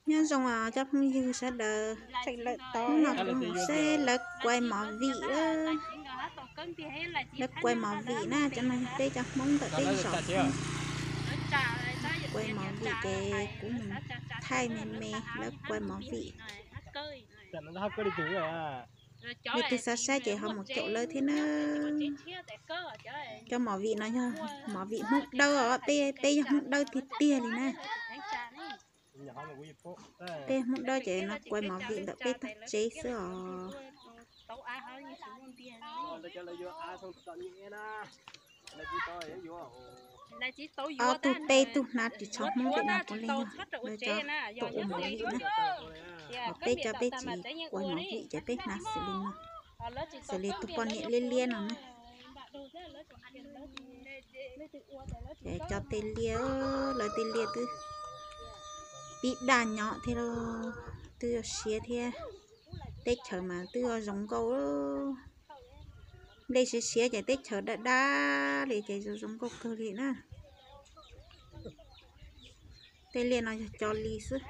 Nyob zoo os cov phooj ywg sawv daws, hnub no kuv mus saib lawv kuaib movie, lawv kuaib movie na, cov no yog peb cov Hmoob ntawm peb zos kuaib movie ces kuv mus thaij me me lawv kuaib movie. Leej twg xav saib ces ho mus caum lawv thiab na. Cov movie no yog movie Hmoob Dawb os, peb, peb yog Hmoob Dawb tiag tiag li na. Peb Hmoob Dawb ces no kuaib movie ntawm peb tog tsev xwb os. Ob tug peb tug hnav ris tsho Hmoob tim no puav leej yog lawv cov tuaj ua movie na. Ho peb cov peb tsis ua movie ces peb hnav xws li no, xws li tus poj niam liab liab no na. Ces cov tej liaj, lawv tej liaj twb pib daj nyob thiab, twb yuav siav thiab. Teb chaws mas twb yuav zoo nkauj, nplej siav siav ces teb chaws daj daj li ces zoo zoo nkauj kawg li na. Tej liaj no yog cov li xwb.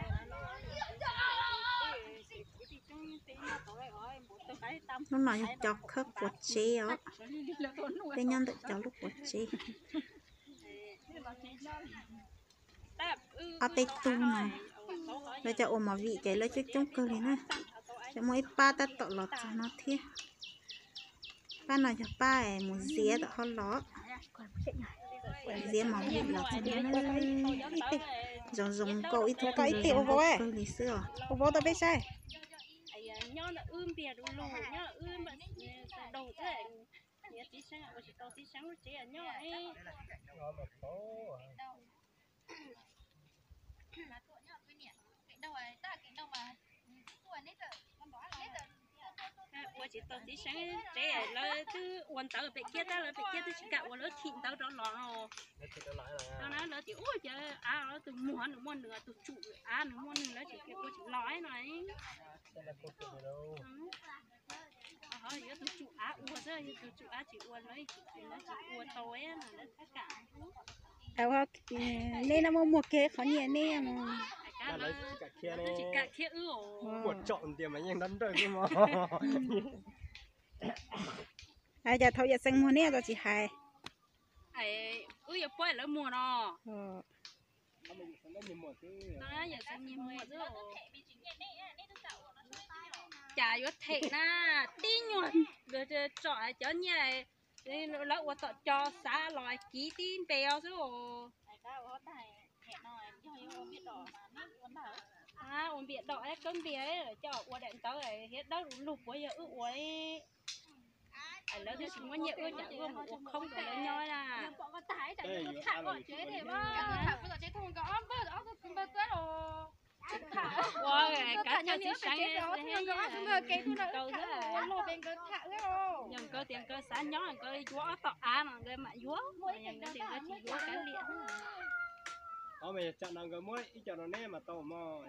Lub no yog cov khawb quav tsev os, peb nyob ntawm cov lub quav tsev. Ob peb tug no lawv cov ua movie ces lawv coob coob kawg li na. Ces muaj ib pab tab tom los txog no thiab. Pab no yog pab mus ziav tom hauv los, ziav movie los txog no. Ib teg zoo zoo nkauj, ib tug zoo zoo nkauj kawg li xwb os. Ua vauv tau peb saib. Ua tsis tau txiv seev tsev, lawv twb ua ntawv pem kiab tab, lawv pem kiab twb tsis kam ua, lawv thim ntawv rov los. Lawv tias ua cov av, lawv tus muag nws muaj nws, tus tsum av nws muaj nws, lawv tsis ua tsis los no. Ho yuav tus tsum av ua xwb, yog tus tsum av tsis ua, lawv tsis ua tau no, lawv txhob kam. Neb no muaj muag kiag qhov nyiaj neb mus. Tsis kam khiav wb os. Muaj tsaum ntiag mas yeej nrab nrawj xwb mog. Cas thaum Yawm Xees muag neb los tsis hais? Wb yuav pab lawv muag no. Yawm Xees nyiag muag xwb. Cas yuav them na, tib nyuag tsom cov nyiaj lawv ua tom co xav los kiv tib npe os xwb. Ua npias dom kawb npias coj ua daim ntawv thiab dawb lug puav yog wb ua. Lawv twb tsis muab nyiaj wb, cas wb mus ua khoob rau lawv nyob na. Ua kav txiv seev, yog nkawd tias nkawd xav nyob nkawd yuav ob tom av no nkawd mam yuav, yog nkawd tias nkawd tsis yuav kav liam. Tsam no nkawd muab ib co rau neb mas tau mog.